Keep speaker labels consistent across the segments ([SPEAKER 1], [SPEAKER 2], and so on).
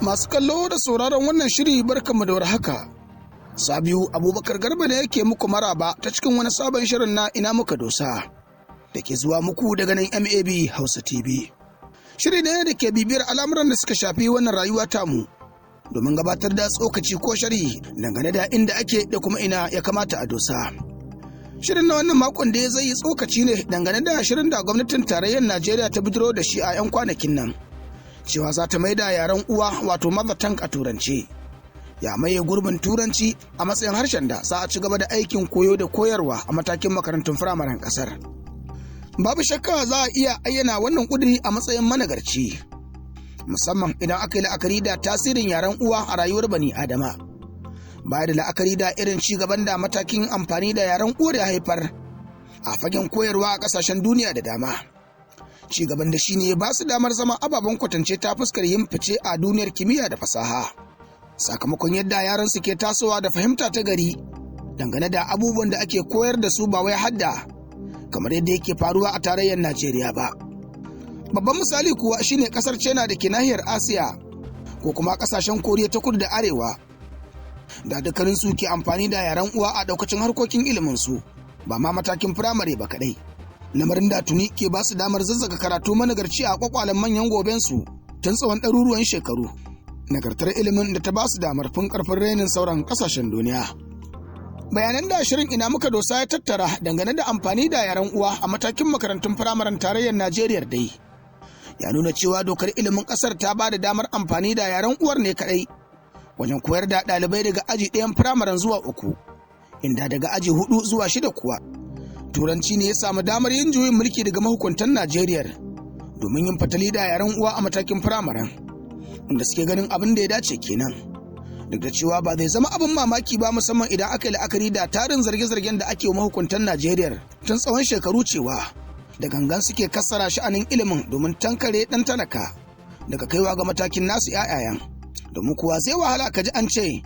[SPEAKER 1] Masu kallo da sauraron wannan shiri, barkanmu da warhaka. Sabiu Abubakar Garba ne yake muku maraba ta cikin wani sabon shirin na Ina Muka Dosa, da ke zuwa muku daga nan MAB Hausa TV. Shiri ne da ke bibiyar al'amuran da suka shafi wannan rayuwa tamu, domin gabatar da tsokaci ko sharhi dangane da inda ake da kuma ina ya kamata a dosa. Shirin na wannan makon da ya zai yi tsokaci ne dangane da shirin da gwamnatin tarayyar Najeriya ta bidiro da shi a 'yan kwanakin nan, cewa za ta maida yaren uwa, wato mother tongue a Turance, ya maye gurbin Turanci a matsayin harshen da za a ci gaba da aikin koyo da koyarwa a matakin makarantun firamaren kasar. Babu shakka za a iya ayyana wannan kuduri a matsayin managarci, musamman idan aka yi la'akari da tasirin yaren uwa a rayuwar bani Adama. Baya da la'akari da irin ci gaban da matakin amfani da yaren uwar ya haifar a fagen koyarwa a kasashen duniya da dama, ci gaban da shine ba su damar zama ababen kwatance ta fuskar yin fice a duniyar kimiyya da fasaha, sakamakon yadda yaran su ke tasowa da fahimta ta gari dangane da abubuwan da ake koyar da su, ba wai hadda kamar yadda yake faruwa a tarayyar Najeriya ba. Babban misali kuwa shine kasar China da ke nahiyar Asiya, ko kuma kasashen Koriya ta Kudu da Arewa, da dukkanin su ke amfani da yaren uwa a daukacin harkokin ilimin su, ba ma matakin firamare ba kadai, lamarin da tuni ke ba su damar zazzaga karatu managarci a kwakwalen manyan gobensu tun tsawon ɗaruruwan shekaru, nagartar ilimin da ta ba su damar fin karfin rainin sauran kasashen duniya. Bayanan da shirin Ina Muka Dosa ya tattara dangane da amfani da yaren uwa a matakin makarantun firamaren tarayyar Najeriya dai ya nuna cewa dokar ilimin kasar ta ba da damar amfani da yaren uwar ne kadai wajen koyar da ɗalibai daga aji 1n firamaren zuwa 3, inda daga aji 4 zuwa 6 kuwa Turanci ne ya samu damar yin juyin mulki daga mahukuntan Najeriya domin yin fatali da yaren uwa a matakin firamaren, inda suke ganin abin da ya dace kenan. Duk da cewa ba zai zama abin mamaki ba, musamman idan aka yi la'akari da tarin zarge-zargen da ake wa mahukuntan Najeriya tun tsawon shekaru cewa da gangan suke kassara sha'anin ilimin domin tankare ɗan talaka daga kaiwa ga matakin nasu 'ya'yayan. Domin kuwa zai wahala ka ji an ce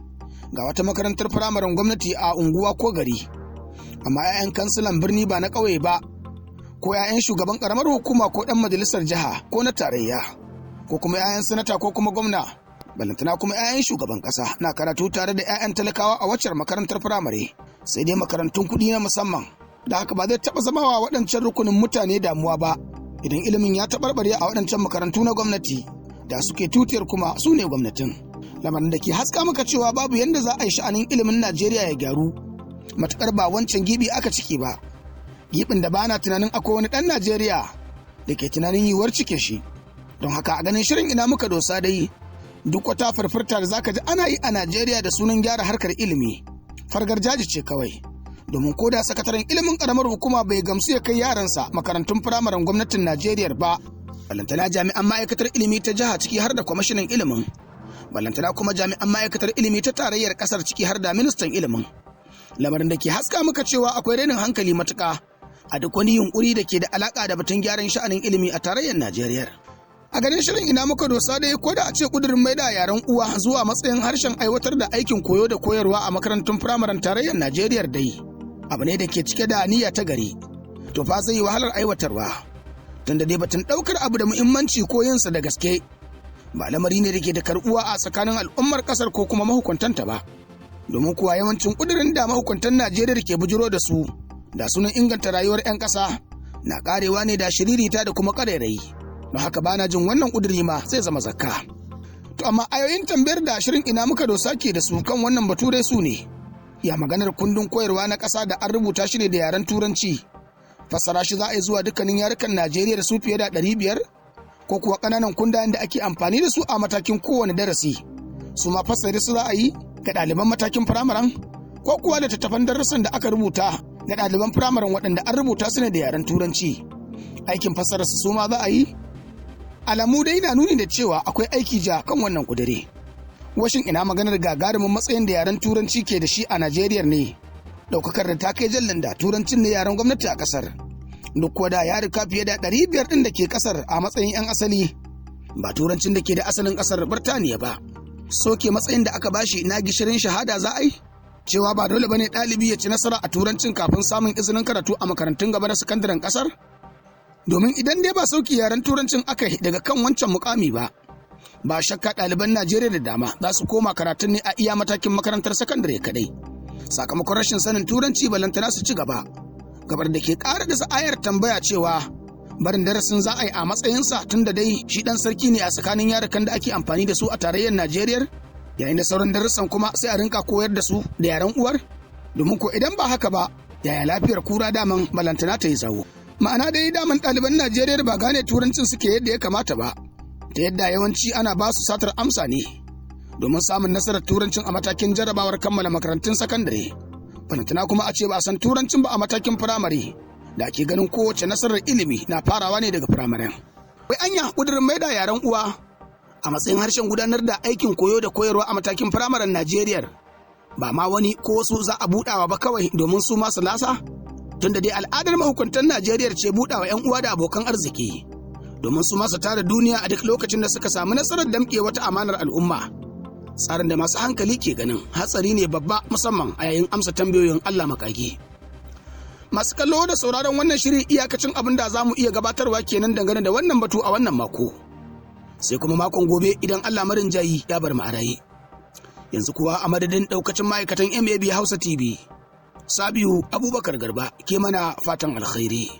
[SPEAKER 1] ga wata makarantar firamaren gwamnati a unguwa ko gari, amma 'ya'yan kansilan birni ba na ƙauye ba, ko 'ya'yan shugaban ƙaramar hukuma ko ɗan majalisar jiha ko na tarayya, ko kuma 'ya'yan sanata ko kuma gwamna, balantana kuma 'ya'yan shugaban ƙasa na karatu tare da 'ya'yan talakawa a waccar makarantar firamare, sai dai makarantun kuɗi na musamman. Da haka ba zai taɓa zama wa waɗancan rukunin mutane damuwa ba idan ilimin ya taɓarɓare a waɗancan makarantu na gwamnati da suke tutiyar kuma su ne gwamnatin. Lamarin da ke haska maka cewa babu yadda za a yi sha'anin ilimin Najeriya ya gyaru matukar ba wancan gibi aka cike ba, gibin da bana tunanin akwai wani ɗan Najeriya da ke tunanin yiwuwar cike shi. Don haka a ganin shirin Ina Muka Dosa dai, duk wata farfarta da zaka ji ana yi a Najeriya da sunan gyara harkar ilimi, fargar jaji ce kawai, domin ko da sakataren ilimin karamar hukuma bai gamsu ya kai yaransa makarantun firamaren gwamnatin Najeriya ba, balantana jami'an ma'aikatar ilimi ta jiha, ciki har da kwamishinan ilimin, balantana kuma jami'an ma'aikatar ilimi ta tarayyar kasar, ciki har da ministan ilimin. Lamarin da ke haska maka cewa akwai rainin hankali matuka a duk wani yunkuri da ke da alaka da batun gyaran sha'anin ilimi a tarayyar Najeriya. A ganin shirin Ina Muka Dosa dai, ko da a ce kudirin maida yaren uwa zuwa matsayin harshen aiwatar da aikin koyo da koyarwa a makarantun firamaren tarayyar Najeriya dai abu ne da ke cike da niyya ta gari, to fa zai yi wahalar aiwatarwa, tunda dai batun ɗaukar abu da muhimmanci ko yinsa da gaske ba lamari ne da ke da karɓuwa a tsakanin al'ummar ƙasar ko kuma mahukuntanta ba. Domin kuwa yawancin ƙudurin da mahukuntan Najeriya ke bujiro da su da sunan inganta rayuwar 'yan ƙasa na ƙarewa ne da shiririta da kuma ƙarairayi. Don haka bana jin wannan ƙuduri ma zai zama zakka. To amma ayoyin tambayar da shirin Ina Muka Dosa ke da su kan wannan batu dai su ne: ya maganar kundin koyarwa na ƙasa da an rubuta shi ne da yaren Turanci, fassara shi za a yi zuwa dukkanin yarukan Najeriya da su fiye da 500, ko kuwa ƙananan kundayen da ake amfani da su a matakin kowane darasi su ma fassare su za a yi ga ɗaliban matakin firamaren, ko kuwa littattafan darussan da aka rubuta ga ɗaliban firamaren waɗanda an rubuta su ne da yaren Turanci, aikin fassara su ma za a yi? Alamu dai na nuni da cewa akwai aiki ja kan wannan kudure. Washin ina maganar gagarumin matsayin da yaren Turanci ke da shi a Najeriya ne, ɗaukakar da ta kai jallin da Turancin ne yaren gwamnati a ƙasar, duk kuwa da yarika fiye da 500 ɗin da ke ƙasar a matsayin 'yan asali, ba Turancin da ke da asalin ƙasar Birtaniya ba. Soke matsayin da aka bashi na gishirin shahada za a yi, cewa ba dole bane ɗalibi ya ci nasara a Turancin kafin samun izinin karatu a makarantun gaba na sakandaren ƙasar? Domin idan dai ba sauki yaren Turancin aka yi daga kan wancan mukami ba Ba shakka ɗaliban Najeriya da dama za su koma karatun ne a iya matakin makarantar sakandare kadai, sakamakon rashin sanin Turanci, balantana su ci gaba. Gabar da ke ƙara da ayar tambaya cewa barin darasin za a yi a matsayinsa, tun da dai shi ɗan sarki ne a tsakanin yarukan da ake amfani da su a tarayyar Najeriya, yayin da sauran darussan kuma sai a rinka koyar da su da yaren uwar? Domin ko idan ba haka ba, yaya lafiyar kura daman balantana ta yi zawo? Ma'ana dai daman ɗaliban Najeriya ba gane Turancin suke yadda ya kamata ba, ta yadda yawanci ana ba su satar amsa ne domin samun nasarar Turancin a matakin jarrabawar kammala makarantun sakandare, balantana kuma a ce ba a san Turancin ba a matakin firamare da ake ganin kowace nasarar ilimi na farawa ne daga firamaren. Wai anya ƙudurin maida yaren uwa a matsayin harshen gudanar da aikin koyo da koyarwa a matakin firamaren Najeriya ba ma wani ko wasu za a buɗawa ba kawai domin su masu lasa? Tunda dai al'adar mahukuntan Najeriya ce buɗawa 'yan uwa da abokan arziki domin su masu tara duniya a duk lokacin da suka samu nasarar damƙe wata amanar al'umma. Tsarin da masu hankali ke ganin hatsari ne babba, musamman a yayin amsa tambayoyin Allah makage. Masu kallo da sauraron wannan shiri, iyakacin abin da za mu iya gabatarwa kenan dangane da wannan batu a wannan mako. Sai kuma makon gobe idan Allah marin jayi ya bar mu a raye. Yanzu kuwa a madadin daukacin ma'aikatan MAB Hausa TV, Sabiu Abubakar Garba ke mana fatan alkhairi.